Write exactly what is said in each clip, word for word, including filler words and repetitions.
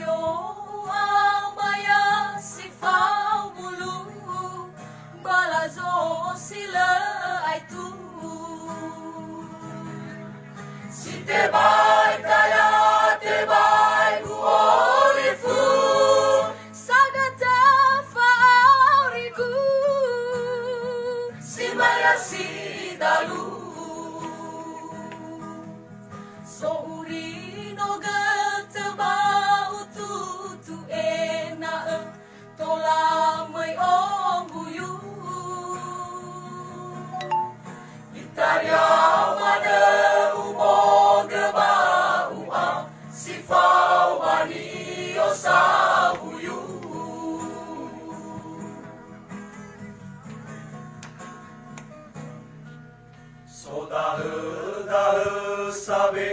Yo'amaya si fao bulu, balazo si lö aetu. Si tebai taya, tebai gu olifu, sagata fa'aurigu, si maya si dalu. So uri no götö ba ututu ena'ö tola möi ombuyu. Itaria manö umogö ba u'a si fao ba ni'osahuyu. So da'ö-da'ö sabe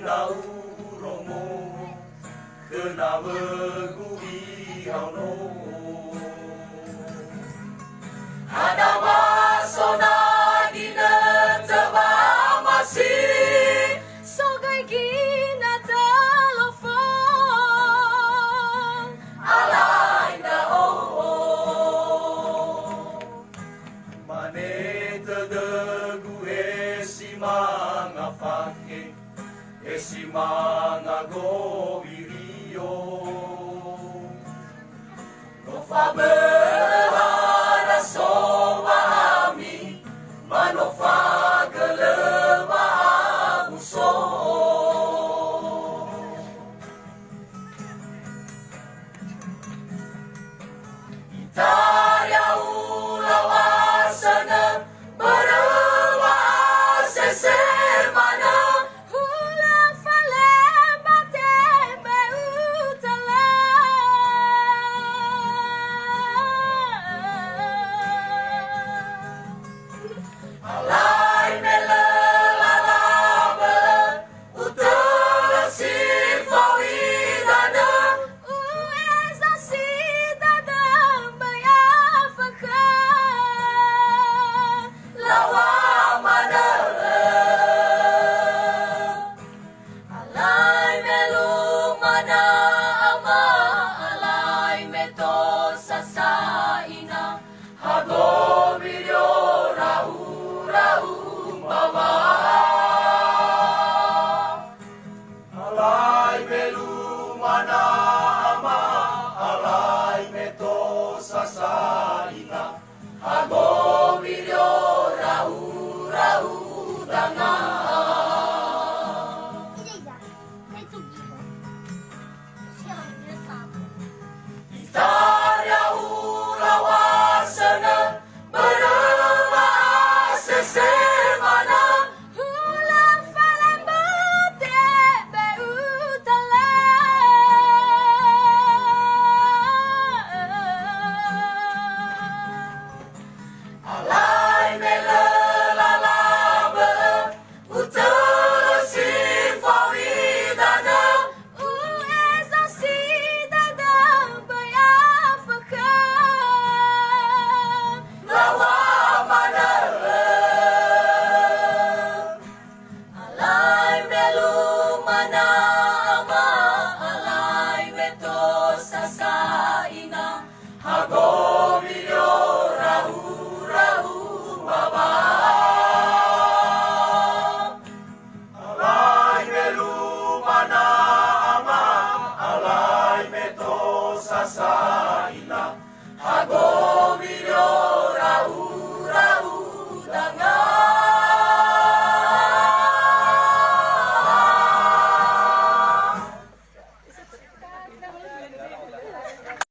na urongo khö nawögu iraono. Adama so na ginötö wa'amasi, so göi ginötö lofo, alai ndra'o. Mane tödögu, he si manga fakhe, he si manga gowirio. No fabö'ö haraso wa'ami, ba no fagölö wa'abuso. Itaria hulö wa'asönö, börö wa'asese manö. Hulö falema tebe utöla. Ala